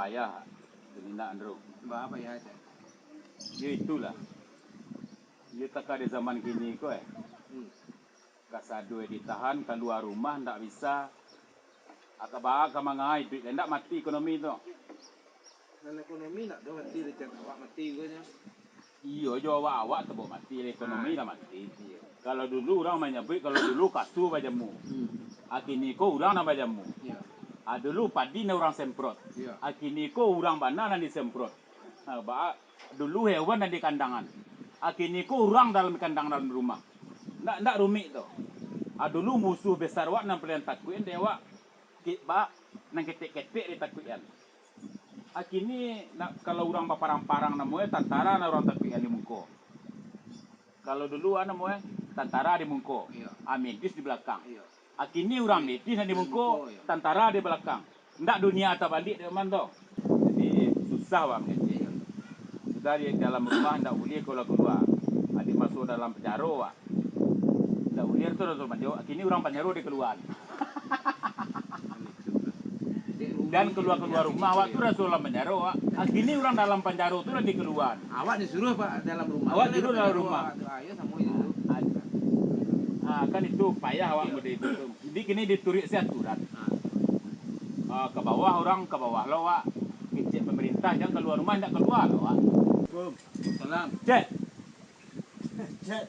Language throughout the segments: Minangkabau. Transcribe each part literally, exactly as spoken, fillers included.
Payah, Sanindak Andro. Ba, payah, Cak. Yo itulah. Yo taka di zaman kini ko, eh. Hmm. Kasado ditahan, kalua rumah ndak bisa. Aka baa ka mangaai duit, ndak mati ekonomi tu. Dan ekonomi ndak do mati, rezeki awak mati jugonyo. Iyo jo awak-awak tu mati, ekonomi Ah. lah mati. Iyo. Kalau dulu urang manyabuik, kalau dulu kasu bajamu. Hmm. Akini ko urang nan bajamu. Iyo. Ah, dulu padi nan urang semprot. Iyo. Akini ko urang bana nan disemprot. Ah, ba, dulu hewan nan di kandangan. Akini ko urang dalam kandang dalam rumah. Ndak, ndak rumik tu. Ah, dulu musuh besar awak nan paliang takuik dek awak, ki-, ba, nan ketek-ketek ditakuikan. Akini nak, kalau urang baparang-parang namonyo tantara lah urang takuikan di muko. Kalau dulu, ah, namonyo tantara di muko, Iyo. ah, medis di balakang. Iyo. Akini urang medis nan di Di muko, muko, iyo. tantara di balakang. Ndak dunia tabalik dek man tu. Jadi susah wak mangecek. Sudah di dalam rumah ndak buliah kalua-kalua. Adik masuk dalam penjaro wak. Ndak buliah tu rasul manjawab. Akini urang panjaro dikaluaan. Dan kalua-kalua rumah awak tu rasul dalam panjaro wak. Akini urang dalam panjaro tu lah dikaluaan. Awak disuruh, Pak, dalam rumah. Awak Kan disuruh dalam rumah. Awak tu, ah, iyo, samo itu. Ah, kan itu payah awak Iyo. mode itu tu. Jadi kini dituruik se aturan. Ah. Ah, ka bawah urang, ka bawah lo awak. Kecek pemerintah, jan kalua rumah, ndak kalua lo awak. Assalamualaikum. Salam. Cek. Cek.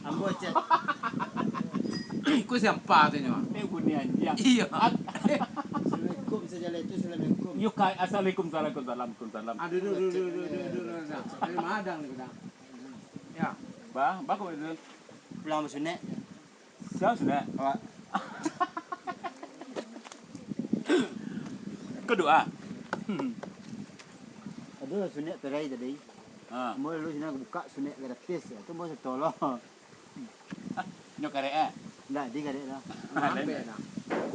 Ambo cek. Iko siapa tu nyo? Eh, bunyi anjing. Iyo. Ak- Assalamualaikum sajo lah itu, assalamualaikum. Yo, ka-, assalamualaikum, salam, salam, salam. Aduh, duh, duh, duh, duh, duh, duh, duh, duh. Dari Madang ni, Madang. Ya. Bah, bah, kok itu? Pulang basunek. Siap sunek? Awak. Ko doa. Ado sunek perai tadi. Ha. Ambo lalu sinan buka sunek gratis. Tu ambo sato lo. Nyo karek, eh? Ndak, di karek lah.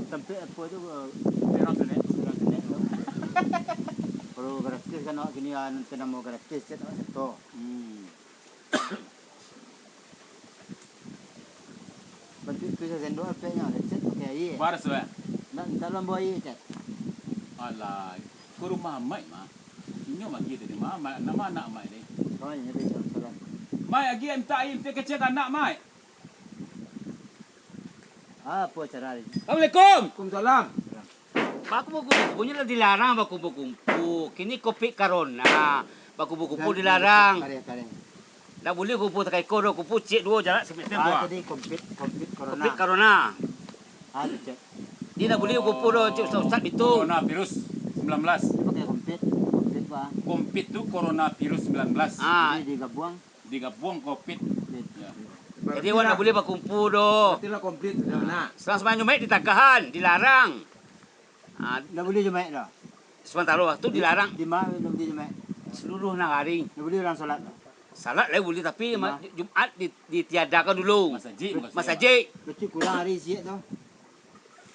Tampek apo tu, eh, Tampek urang sunek. Urang sunek tu. Kalau gratis kan awak kini, ah, nan namo gratis, cek awak sato. Hmm. Bantuak tu sasendok apeknyo, lecet pakai aia. Baras tu, eh? Ndak, mintak lo ambo aia, Cek. Alah, ka rumah Maik mah. Inyo mah agiah tadi mah, Maik, namo anak Maik tadi? Oh, inyo tadi, salam. Maik, agiah mintak aia, mintak kecek ka anak Maik. Apo cara tadi? Assalamualaikum. Waalaikumsalam. Bakumpul-kumpulnyo lah dilarang bakumpul-kumpul. Kini covid corona, bakumpul-kumpul dilarang. Kareh, kareh. Ndak buliah kumpul takaiko doh, kumpul ciek duo jarak sameter Ah, doh. Tadi covid, covid corona. Covid corona. Ah, tu, Cek. Jadi ndak buliah kumpul doh, cek ustaz-ustaz itu. Coronavirus sembilan belas. Pakai covid, covid, Pak. Covid tu coronavirus sembilan belas. Ah. Jadi digabuang. Digabuang covid. Covid. Ya. Jadi, awak ndak buliah bakumpul doh. Berarti lah komplit, sudah benar. Selang sumbayang Jumaik ditagahan, dilarang. Ah, ndak buliah Jumaik doh. Sementara waktu dilarang. Di ma ndak buliah Jumaik? Seluruh nagari. Ndak buliah urang salat doh. Salat lah buliah, tapi Di ma? ma-, Jumaat di-, ditiadakan dulu. Masajik, maksudnya. Masajik. Berarti kurang hari siak tu.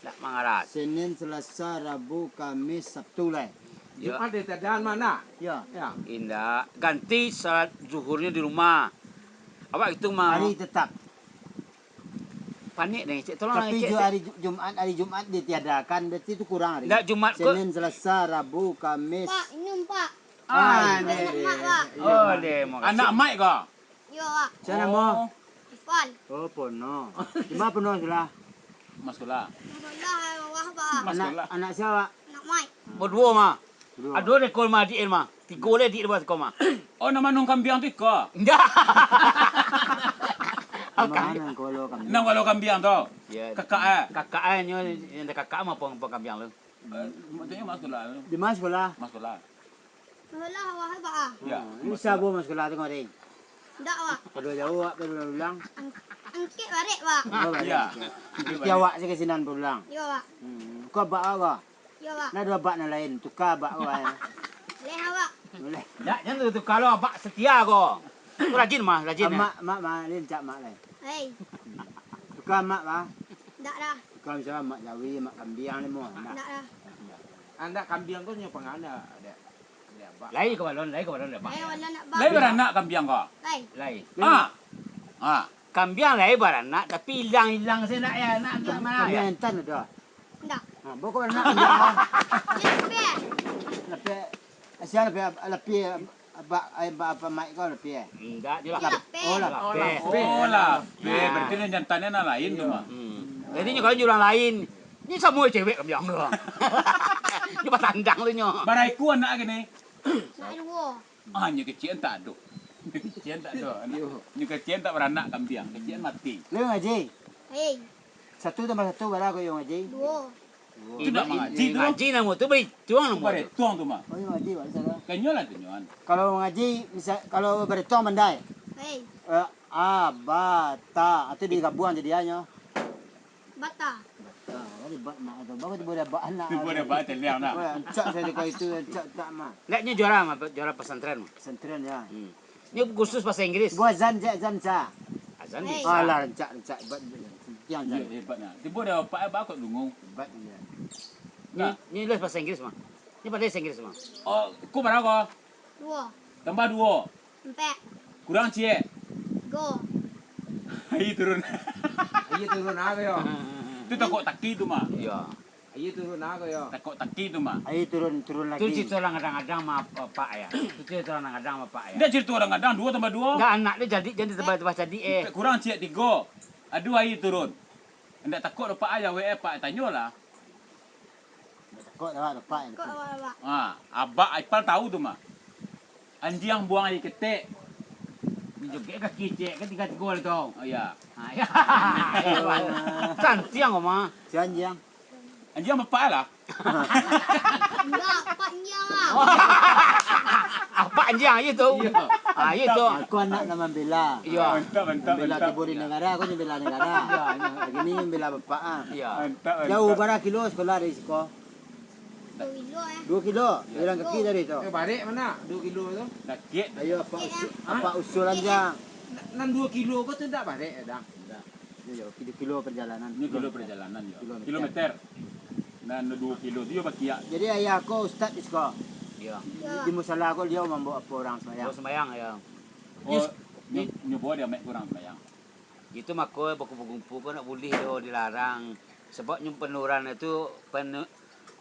Ndak mangaras. Senin, Selasa, Rabu, Kamis, Sabtu lai. Yo. Jumaat ditiadakan mah, ndak? Yo. Ya. Indak. Ganti salat zuhurnyo di rumah. Awak itu ma- Hari tetap. Panik deh, cek, tolong Tapi cek, jo cek. hari Ju-, Jumaat, hari Jumaat ditiadakan, berarti itu kurang hari. Ndak, Jumaat ko- Senin, Selasa, Rabu, Kamis. Pak, minum, Pak. Ah, Anak deh. Mak, Pak. Iyo, Oh, Mak. deh, makasih. Anak Maik ko? Yo, Pak. Sia namo? Oh. Ivan. Oh, Pono. Di ma Pono sekolah? Mas sekolah. Sekolah, wah, Pak. Mas Anak, sekolah. anak sia, Pak? Anak Maik. Baduo mah. Baduo. Ado dek ko mah, adik mah. Tigo lai adik di bawah ko mah. Oh, nan manuang kambiang tu iko? Indak. Namo Kambiang. nan kolo kambiang? Nan kolo kambiang tu. Ya. Kakak, eh? Kakak, eh, nyo, yang kakak mah pang, pang kambiang tu. Eh, maksudnyo mas sekolah. Di ma sekolah? Mas sekolah. Sekolah awak, Pak, ah. Ya. Hmm, ini sia buah mas sekolah tu, Ring? Indak, Pak. Kaduo jauah, Pak, kaduo ulang. Ang-, angkek barek, Pak. Oh, barek. Ya. Angkek Angkek barek. awak sikit sinan pulang. Yo, Pak. Hmm. Ko abak awak? Yo, Pak. Nah, duo abak nan lain. Tuka abak ko, eh. Leh awak. Boleh. Ndak, jan tu tuka lo, abak setia ko. Ko rajin mah, rajin, eh. Amak, mak, mak, ni cak mak lai. Hei. Tuka mak, bah. Ndak dah. Tuka misal mak jawi, mak kambiang ni mo. Ndak. Ndak dah. Andak kambiang ko nyo pangana, dek. Dek abak. Lai ka balon, lai ka balon, dek, bah. Lai ka balon, dek, bah. Lai baranak kambiang ko? Lai. Lai. Ah. Ah. Kambiang lai baranak, tapi ilang-ilang se nak ya, nak, nak mana ya? Kambiang intan ado? Indak. Ha, boko baranak kambiang ko? Indak, Pak. Lapeh, sia lapeh, lapeh, abak, ai, abak, abak Maik ko lapeh, eh? Indak, nyo lah. Lapeh. Oh, lapeh. Oh, lapeh. Berarti nan jantannyo nan lain tu mah. Hmm. Jadi nyo kalau nyo urang lain, nyo samo cewek kambiang tu. Nyo batandang tu nyo. Bara ikua anak kini? Nak duo. Ah, nyo kecik tak ado. Nyo kecik tak ado. Nyo kecik tak baranak kambiang. Kecik mati. Lu ngaji? Hei. Satu tambah satu bara ko yo ngaji? Duo. Tu nak mangaji tu. Ngaji namo tu, barituang namo tu. Barituang tu mah. Oh, iyo ngaji, Pak, salah. Kanyo lah tunyoan. Kalau ngaji, misal, kalau barituang pandai. Hei. Eh, a, ba, ta, atau digabuang jadi anyo. Bata. Bata. Tadi bat nak tu. Bagus tibo dah bat anak. Tibo dah bat teliang nak. Wah, encak sajo kau itu, encak tak mah. Nak nyo juara mah, juara pesantren mah. Pesantren ya. Hmm. Ini khusus bahasa Inggris. Buat zan cak zan sa. Azan bisa. Alah rancak rancak bat. Yang zan. Iya, hebat nah. Tiba dah opak abah kok dungo. Bat iya. Ni ni les bahasa Inggris mah. Ni pandai bahasa Inggris mah. Oh, kau berapa? Dua. Tambah dua. Empat. Kurang ciek. Go. Ayi turun. Ayi turun apa yo? Tu takut taki tu mah. Iya. Ayi turun ago yo. Takok taki tu mah. Ayi turun turun lagi. Tu cerita orang gadang-gadang mah apak ya. Tu cerita orang gadang mah apak ya. Ndak cerita orang gadang dua tambah dua. Ndak anak dia jadi jadi tambah tambah jadi eh. Kurang ciek tigo. Aduh ayi turun. Ndak takok dopak aja we eh pak tanyo lah. Ndak takok dah dopak. Takok awak dopak. Ha, abak Aipal tahu tu mah. Anjiang buang aia ketek. Dijogek kaki cek kan tiga tigo lah tu. Oh ya. Ha ya. Cantiang kau mah. Si anjiang. Anjiang bapak lah. Enggak, pak anjiang lah. Apa anjiang aja tu? Iya. Ah, iya tu. Aku anak nak membela. Iya. Mantap, mantap. Membela tubuh di negara, aku membela negara. Iya, iya. Lagi ni membela bapak ah. Iya. Mantap, mantap. Jauh bara kilo sekolah dari siko. Dua kilo eh. Dua kilo, jalan kaki tadi tu. Eh, barek mana dua kilo tu? Dakek. Ayo apa usul, apa usulan dia? Nan dua kilo ko tu ndak barek ya, Dang? Ndak. Iyo, kilo, kilo perjalanan. Ini kilo perjalanan ya. Kilometer. Nan dua kilo tu yo bakiak. Jadi ayah ko ustaz di siko. Iya. Di musala ko dia mambawa apa orang sembahyang. Oh, sembahyang ya. Oh, nyo, nyo bawa dia mek kurang sembahyang. Itu mako bakumpul-kumpul ko nak bulih do dilarang. Sebab nyo penurunan itu penu,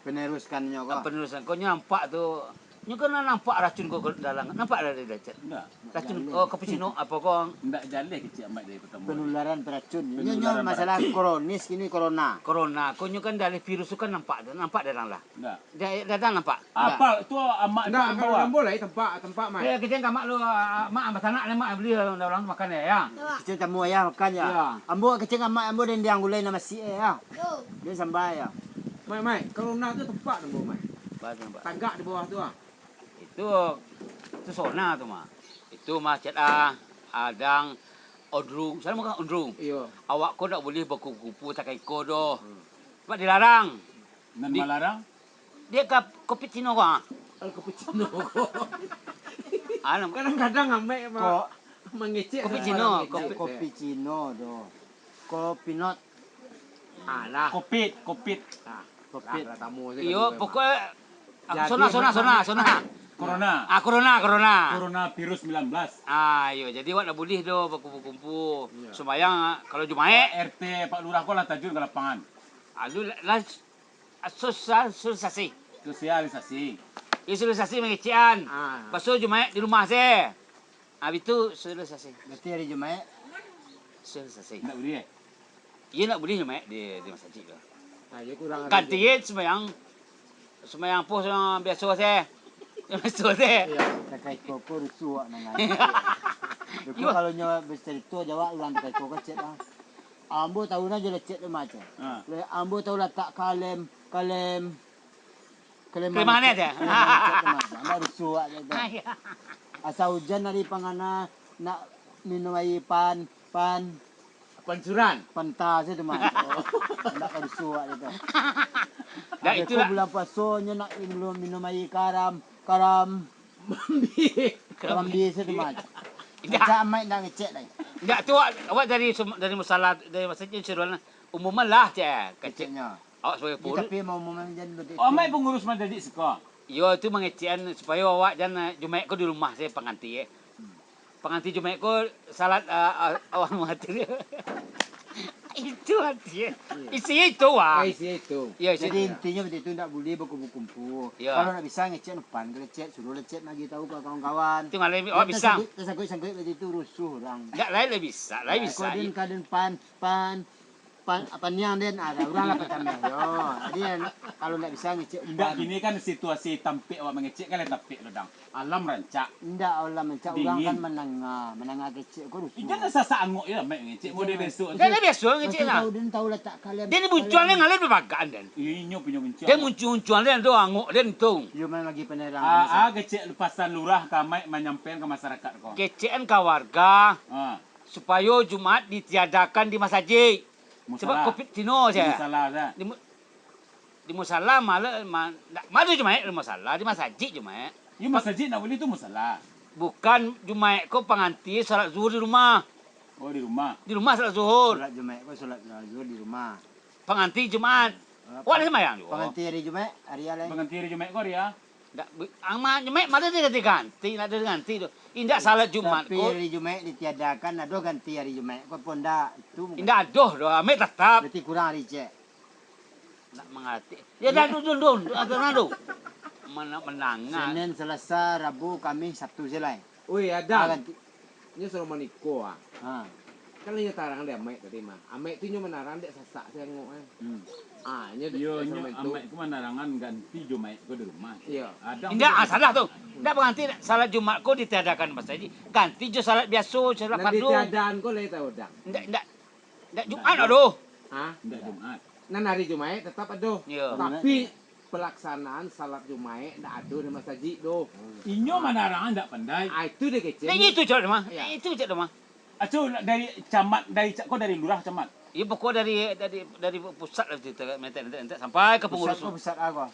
peneruskannyo ko. Penerusan ko nyo nampak tu. Nyo kan nampak racun ko dalam. Nampak dari lecet. Ndak. Racun oh cappuccino apo ko. Ndak jaleh kecik amat dari pertama. Penularan beracun. Nyo nyo masalah kronis kini corona. Corona ko nyo kan dari virus tu kan nampak tu. Nampak dalam lah. Ndak. Dalam nampak. Apa tu amat ndak akan bawa. Ambo lai tempat tempat mai. Ya kecik amat lu mak ambo sanak ni mak beli dalam makan ya. Kecik tamu ya makan ya. Ambo kecik amat ambo dan dianggulai nama si ya. Dia sambal ya. Mai, mai. Kalau nak tu tempat tu, Mai. Baik, tempat. Tagak di bawah tu ah. Itu tu sona tu mah. Itu mah chat ah, adang ondrung. Sana makan ondrung. Iyo. Awak ko ndak boleh bakupu-kupu takai ko doh. Hmm. Sebab dilarang. Nan di, malarang? Dia ka kopi Cino ko ah. Kopi Cino ko. Anu. Kadang-kadang amek mah. Kok mangecek. Kopi Cino, kopi Cino doh. Kopi not. Alah. Kopit, kopit. Ah, kopit. Iyo, pokok sona, sona, sona, sona. Corona. Ah, corona, corona. Corona virus sembilan belas. Ah, iyo, jadi awak ndak boleh doh bakumpul-kumpul. Sumbayang ah, kalau Jumaik. Pak R T, Pak Lurah ko lah tajun ka lapangan. Alu lah sosialisasi. Sosialisasi. Iyo sosialisasi mangecekan. Ah. Paso Jumaik di rumah se. Abih tu sosialisasi. Berarti hari Jumaik? Sosialisasi. Ndak boleh eh? Iyo ndak buliah nyo mayik di, di masajik tu. Nah, iyo kurang. Ganti ye sumbayang. Sumbayang apo sumbayang biaso se. Biaso se. Iyo, takai koko rusuak nang. Iyo. Kalau nyo bacarito jawab urang takai koko cek lah. Ambo tahu nah jelas cek tu macam. Ha. Ambo tahu latak kalem, kalem Kelemahan aja. Kelemahan aja. Asa hujan dari pangana nak minum air pan pan pansuran. Pantas itu mah. Ndak ka disuak itu. Dah itulah. Bulan puaso nyo nak minum, minum air karam, karam. Mambie. Karam mambie itu mah. Indak. Cak amai ndak ngecek lai. Indak tu awak, awak dari sem- dari masalah dari maksudnya seruan umum lah cek. Keceknya. Awak sabagai pengurus. Tapi mau mamainkan begitu. Oh, amai pengurus madadik siko. Iyo, itu mangecekan supayo awak jan eh, Jumaik ko di rumah sajo panganti eh. Panganti Jumaik ko salat uh, awak mati. Itu hati, eh. Iya. Isi itu, ah. Ah, isi itu. Iya, isi Jadi, itu. Intinya waktu itu ndak buliah bakumpul-kumpul. Iya. Kalau ndak bisa ngecek depan, ngecek, suruh ngecek lagi tahu ke kawan-kawan. Itu malah, oh, Dan bisa. Tersangkut-, tersangkut-sangkut waktu itu rusuh orang. Ndak, lain lah bisa, lain Nah, bisa. Kau den, kau den pan, pan, pan, apa niang den, ada orang lah pacameh. Yo, jadi, kalau ndak bisa ngecek Indak, umpan. Kini kan situasi tampek awak mangecek kan lah tampek lo, Dang. Alam rancak. Indak, alam rancak, urang Dingin. Kan manangah, manangah kecek ko rusuh. Indak lah sasak angok je lah, Mek, ngecek mode Indak. Besok tu. Indak lah biaso ngecek Lepas tu lah. Tahu, den tahu latak kalian, Dia ni muncuang kalian. Dia ngalir babagakan, Den. Iyo, inyo punyo muncuang. Dia muncuang-muncuang, Den, tu angok, Den, tu. Iyo, main lagi penerang, Ah, penerang. Ah, kecek lepasan lurah ka Mek manyampaikan ka masyarakat ko. Kecekan ka warga, Ah. supayo Jumaat ditiadakan di masajik. Sebab Musala. Covid tino Di saja. Musala saja. Di mu-, Di musala malah, ma-, ndak, ma ado Jumaik di musala, di masajik Jumaik. Iyo, masajik ndak buliah tu musala. Bukan, Jumaik ko panganti salat zuhur di rumah. Oh, di rumah. Di rumah salat zuhur. Salat Jumaik ko salat zuhur di rumah. Panganti Jumaat. Eh, Wak ada sembahyang juo. Panganti hari Jumaik, hari a lai. Panganti hari Jumaik ko hari a. Ndak, bu-, ang ma-, Jumaik malah dia ganti-ganti, ndak ada ganti tu. Indak salat Jumaat Tapi ko. Hari Jumaik ditiadakan, ado ganti hari Jumaik ko apo ndak? Itu mungkin. Indak ado doh, Jumaik tatap. Berarti kurang hari cek. Nak mangarati. Ya, dah, dun, dun, dun. Ado nado. Mana manangah. Senin, Selasa, Rabu, Kamis, Sabtu se lai. Oi, Adam. Ah, ganti. Nyo suruah maniko, ah. Ha. Kan inyo tarang dek Amek tadi mah. Amek tu nyo manarang dek sasak se angok, eh. Hmm. Ah, nyo dek Iyo, nyo instrumen tu. Amek ko manarangan ganti Jumaik ko di rumah. Iyo. Adam Indak, tu ah, salah tu. Indak, panganti salat Jumaat ko ditiadakan masajik. Ganti jo salat biaso, salat Nan fardu. Ditiadakan ko lai tahu, Dang. Indak, indak. Indak Jumaat Indak. Ado. Ha? Indak Jumaat. Nan hari Jumaik tetap ado. Iyo. Tapi pelaksanaan salat Jumaik ndak ado di masajik doh. Inyo manarangan ndak pandai. Ah, itu dia kecek. Nah, itu cak mah. Ya. Itu cak mah. Aco dari camat, dari cak ko dari lurah camat. Iyo, pokok dari, dari, dari pusat lah tu, entek, entek, entek, sampai ke Pusat pengurus. Ko pusat apa?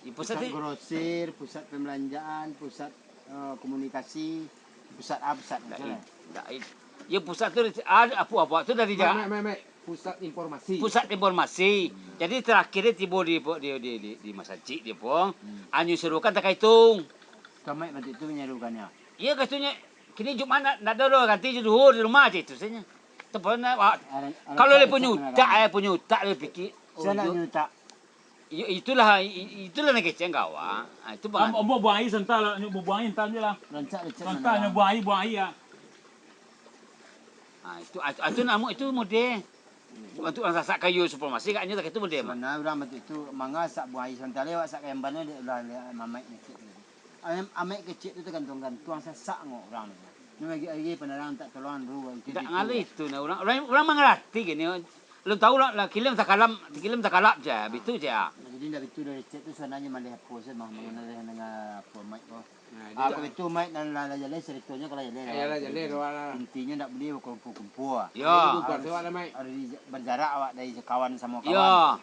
Iyo, pusat Pusat tu grosir, pusat pembelanjaan, pusat, eh, komunikasi, pusat apa, pusat Ndak, macam i-, mana? ndak, i-, iyo, pusat tu ada apa-apa tu dari Mek, ja-, mek, mek, mek. Pusat informasi. Pusat informasi. Hmm. Jadi terakhir dia tibo di, di, di, di, di masajik dia pun. Hmm. Anyo serukan takaitung. Kamai bantu tu menyerukannya. Iyo, katonyo, kini Jumaat ndak, ndak ado doh, ganti jo zuhur di rumah aja itu saja. Telepon, ah, Orang, orang kalau dia cak, punyo cak utak, mana? Eh, punyo utak dia pikir. Oh, Saya nak dia nyo utak. Iyo, itulah, i-, i-, itulah nan kecek kawa. Ah, itu Am-, bangat. Ambo buang air santa lah, nyo buang air santa je lah. Rancak lecet Santa mana? Nyo buang air, buang air ah. Ah, itu, ah, itu, ah, itu namo itu mode. Bantuak urang sasak kayu supremasi, agaknyo tak itu mode mah. Sebenarnya urang bantuak itu, manga sak buang air santa lewat sak kaemban dek ulah lewat mamaik kecek tu. Am-, amaik kecek tu tergantung-gantung sasak ngok urang tu. Ni lagi, lagi penerang tak tolong dulu. Ndak ngalih itu nah, urang, urang, urang mangarati gini. Alun tahu lah, lah, kilim takalap, kilim takalap je, bitu je. Nah, jadi ndak bitu dari cek tu, sananyo malih apo se mah, mangana dengan apo mic ko. Nah, Ah, dia kalau itu mic nan lah, lah jaleh, ceritonyo kalau jaleh, Eh, lah. Lah jaleh, doa lah. Intinyo ndak buliah bakumpul-kumpul. Ya. Jadi bubar Harus, sewak lah, mic. Harus di, berjarak awak dari kawan samo Yo. kawan.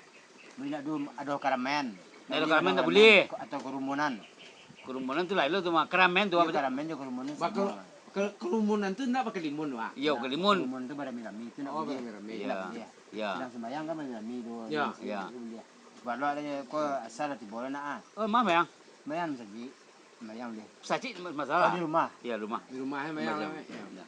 Jadi ndak du-, ado karamen. Ndak ado Jadi karamen, ndak buliah. Atau kerumunan. Kerumunan tu lain lo tu mah. Karamen tu Iya, apa tu? karamen jo kerumunan Bak-, sama. ke-, kerumunan tu ndak bakalimun, Wak? Iyo, Nah, kalimun. Kerumunan tu barami-rami, itu ndak Oh, buliah. barami-rami. Iyo. Ndak buliah. Iyo. Sedang sembahyang kan barami-rami tu. Iyo. Iyo. Itu buliah. Sebab lo ado ko asal tibo lo nak ah. Oh, mah, Bang? Sembahyang masajik. Sembahyang buliah. Masajik masalah. Oh, di rumah? Iyo, rumah. Di rumah, eh, sembahyang, Sembahyang. eh. Iyo.